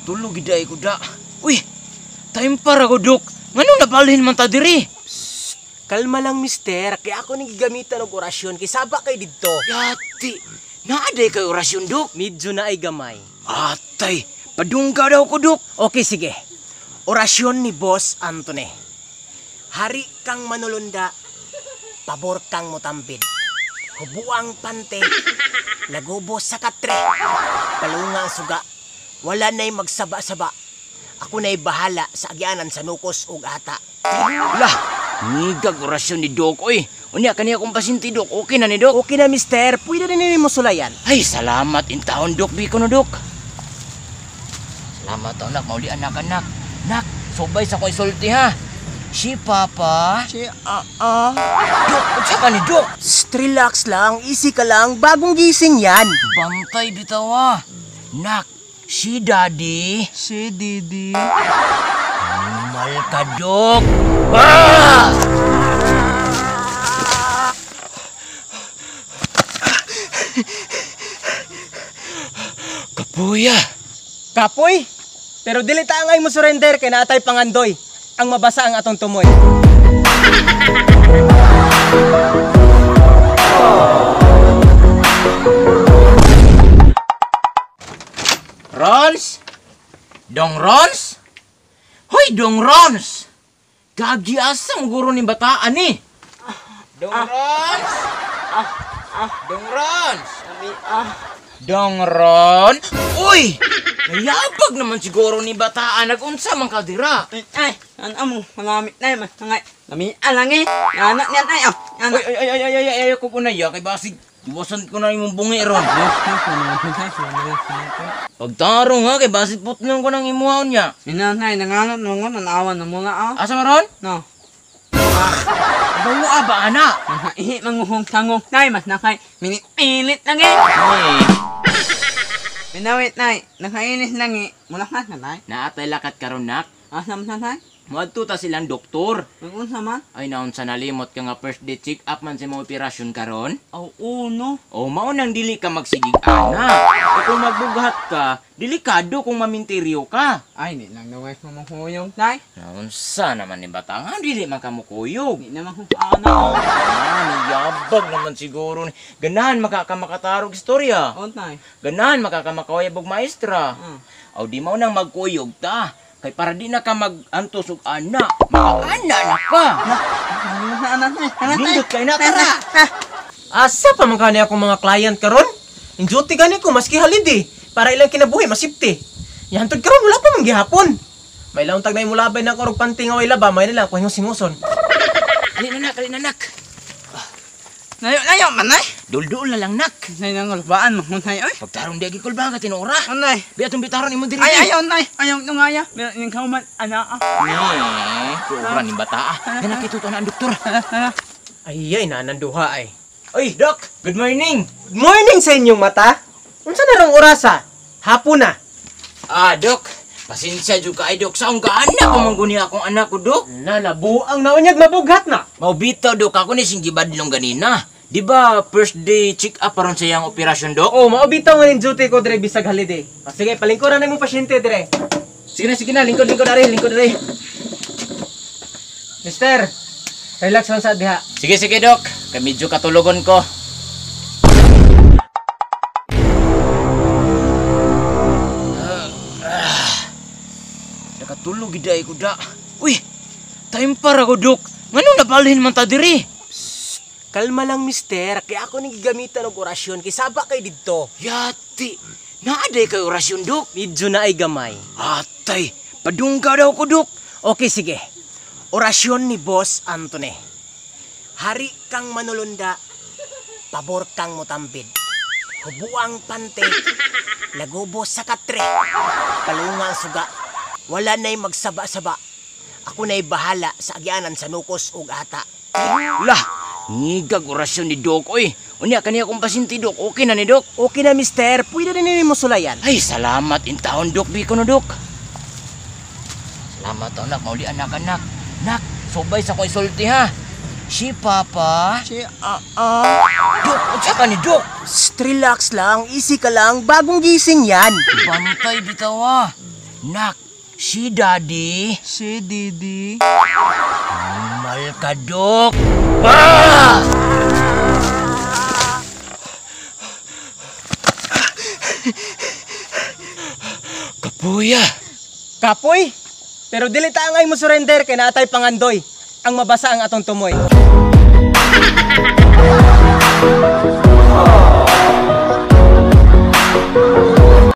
Nakatulog gid ay ko da. Uy, time para ko, Dok. Nganong nabalhin man ta diri? Kalma lang, mister. Kaya ako ning gigamitan og orasyon kay saba kay didto. Yati, naaday kay orasyon, Dok. Medyo na ay gamay. Atay, padungga daw ko, Dok. Okay, sige. Orasyon ni Boss Anthony. Hari kang manulunda, pabor kang mutambid. Hubuang pante, lagubo sa katre. Palunga ang suga, wala na'y magsaba-saba. Ako na'y bahala sa agyanan sa nukos ug ata. Lah, nigag orasyon ni Dok, oy. Unya kaniya akong pasyente, Dok. Okay na ni Dok. Okay na, mister. Pwede na nini mo sulayan. Ay, salamat in taon, Dok. Biko no, Dok. Salamat taon, nak. Mauli, anak, anak. Nak, subay sa ko isulti, ha? Si Papa. Si ah. Dok, unsa ka ni Dok? Shh, relax lang. Easy ka lang. Bagong gising yan. Bantay bitaw, ah. Nak, si Daddy. Si Didi. Mal ka, Dok. Ah! Kapuya. Kapoy! Pero dili ta angay mo surrender kay naatay pangandoy. Ang mabasa ang atong tumoy. Rons? Dong Rons? Hoy, Dong Rons! Gagi asang guro ni bataan ni. Dong Rons? Dong Rons? Dong Ron? Uy! Nayabag naman siguro ni bataan nag-unsa man kaldira. Ay, ano mo, malamit na mas ngay. Lami alang eh. Anak niyan ay, oh. Anak. Ay, ay, ay, ay, ay, ay, ay, ko na ya, kay basig. Iwasan ko na imong bungi ron. Pagtarong ha, kay basig putlan ko ng imuhaon niya. Minanay, nangangat mo nga, nanawan na muna ah. Asa maron? No. Bango ba, ana? Mas manguhong tangong nay, mas nakay. Minipilit lang eh. Ay, Minawit nay, nakainis lang eh. Mula ka na nay. naatay lakat karon nak. Asa man nay? Muadto ta silang doktor. Mag-unsa man? Ay naon sa nalimot ka nga first day check up man sa mga operasyon karon. Aw, uno. O mao nang dili ka magsigig ana. O kung magbughat ka, delikado kung maminteryo ka. Ay, di lang naway ko mahuyong nay. Naunsa naman ni bata nga dili man ka mukuyog. Di naman ko ano. Ah, niyabag naman siguro ni. Ganahan makakamakatarog istorya. O nay. Ganahan makakamakawayabog maestra. Mm. O di mao nang magkuyog ta. Kay para di na ka mag-antos og ana. Makaana na ka. Anak nay, anak nay. Nindot kay na tara. Asa pa man kani akong mga client karon? In duty gani ko maski holiday para ilang kinabuhi masipti. Yantod karon wala pa man gihapon. May launtag na imulabay na ko og panty nga way laba, may nila ko hingus-hinguson. Ali na nak, ali na nak. Nayo, nayo man nay. Duldul na lang nak. Nay nangulbaan mo nay oy. Pagtarong di gikulba ka tinuora. Anay. Bi atong bitaron imo diri. Ay, ayaw nay. Ayaw nung aya. Meron yung kauman, anak ah. Eh, tuoran ni bata ah. Ganang kituto na ang doktor. Ay ay nananduha ay. Oy, Doc. Good morning. Good morning sa inyong mata. Unsa na rong orasa? Hapon na. Ah, Doc. Pasensya jud ka ay, Doc. Saong ka anak pa man guni akong anak ko, Doc. Na nabuang na unyag mabughat na. Maubitaw, Doc. Ako ni sing gibadlong ganina. Di ba first day check up aron sa iyang operasyon, Doc? Oh, mao bitaw nga ning duty ko dire bisag holiday. Ah, sige, palingkuran na imong pasyente dire. Sige na, sige na. Lingkod, lingkod, ari. Lingkod, ari. Mister, relax lang sa diha. Sige, sige, Doc. Kay medyo katulogon ko. Nakatulog gid ay ko da. Uy, time para ko, Doc. Nganong nabalhin man ta diri? Kalma lang, mister. Kaya ako ning gigamitan og orasyon kay saba kay didto. Yati, naaday kay orasyon, Dok. Medyo na ay gamay. Atay, padungga daw ko, Dok. Okay, sige. Orasyon ni Boss Anthony. Hari kang manulunda, pabor kang mutambid. Hubuang pante, lagubo sa katre. Palunga ang suga, wala na'y magsaba-saba. Ako na'y bahala sa agyanan sa nukos ug ata. Lah, nigag orasyon ni Dok, oy. Unya kaniya akong pasyente, Dok. Okay na ni Dok. Okay na, mister. Pwede na nini mo sulayan. Ay, salamat in taon, Dok. Biko no, Dok. Salamat taon, nak. Mauli, anak, anak. Nak, subay sa ko isulti, ha? Si Papa. Si ah. Dok, unsa ka ni Dok? Shh, relax lang. Easy ka lang. Bagong gising yan. Bantay bitaw, ah. Nak, si Daddy. Si Didi. Malkadok. Ah! Kapuya. Kapoy! Pero dili ta angay mo surrender kay naatay pangandoy. Ang mabasa ang atong tumoy.